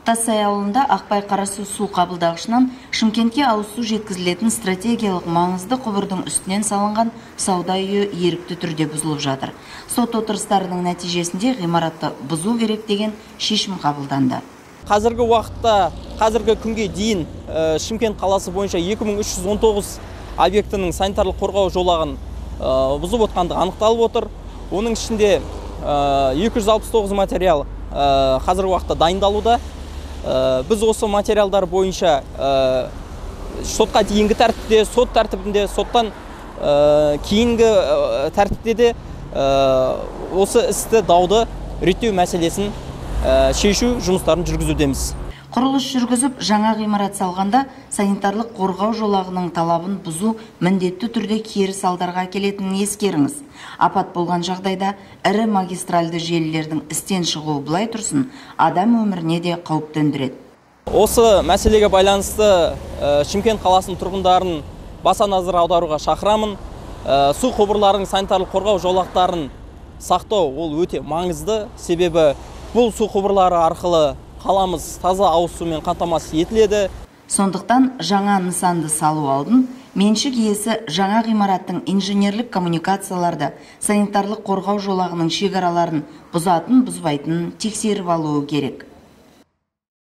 Тассай ауылында Ақбай Қарасу су қабылдағышынан Шымкентке ауыз су жеткізілетін стратегиялық маңызды құбырдың үстінен салынған сауда үйі ерікті түрде бұзылып жатыр. Сот отырыстарының нәтижесінде ғимаратты бұзу керек деген шешім қабылданды. Қазіргі уақытта, қазіргі күнге дейін Шымкент қаласы бойынша 2319 объектінің санитарлық қорғау жолағын бұзып отқандығы анықталып отыр. Оның ішінде 269 материал қазіргі уақытта дайындалуда. Біз осы материалдар бойынша сотқа дейінгі тәртіпте, сот тәртібінде, соттан кейінгі тәртіпте де осы істі, дауды реттеу мәселесін шешу жұмыстарын жүргізудеміз. Құрылыс жүргізіп, жаңа ғимарат салғанда санитарлық қорғау жолағының талабын бұзу міндетті түрде кері салдарға әкелетінін ескеріңіз. Апат болған жағдайда ірі магистральды желілердің істен шығуы былай тұрсын, адам өміріне де қауіп төндіреді. Осы мәселеге байланысты Шымкент қаласының тұрғындарын баса назар аударуға шақырамын. Су құбырларының санитарлық қорғау жолақтарын сақтау ол өте маңызды, себебі бұл су құбырлары арқылы қаламыз таза ауыз сумен қамтамасыз етіледі. Сондықтан жаңа нысанды салу алдын меншік иесі жаңа ғимараттың инженерлік коммуникацияларды, санитарлық қорғау жолағының шекараларын бұзатын, бұзбайтынын тексеріп алуы керек.